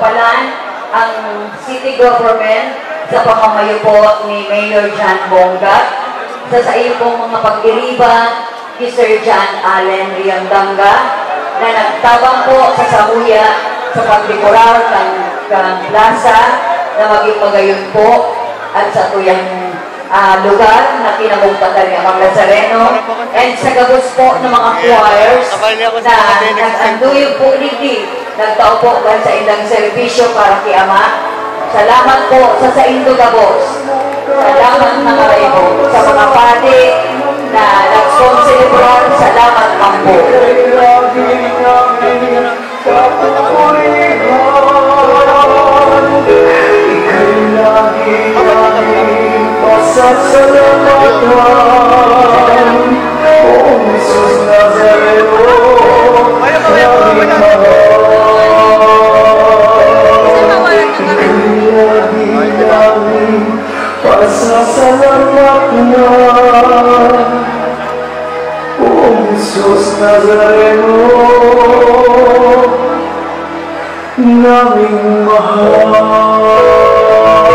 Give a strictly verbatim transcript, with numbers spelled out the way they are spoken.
Palan ang city government sa pamamayo po ni Mayor John Bongga, sa saiyang pong mga pag-iriba ni Sir John Allen Riamdanga, na nagtabang po sa samuya sa pagdekorar kan, kan plaza na magin magayon po at sa tuyang ah, lugar na kinamugtatan ni Amang Nazareno, and sa gabos po ng mga choirs na nag-anduyog po digdi, nagtao po kan saindang serbisyo para ki Ama. Salamat po sa saindo gabos. Salamat na karayo sa mga padi na nagkonselebrar. Salamat man po. Kapurihan, ika'y lagi naming pasasalamatan. O Jesus Nazareno, naming mahal. Ika'y lagi naming pasasalamatan. O Jesus Nazareno, naming mahal.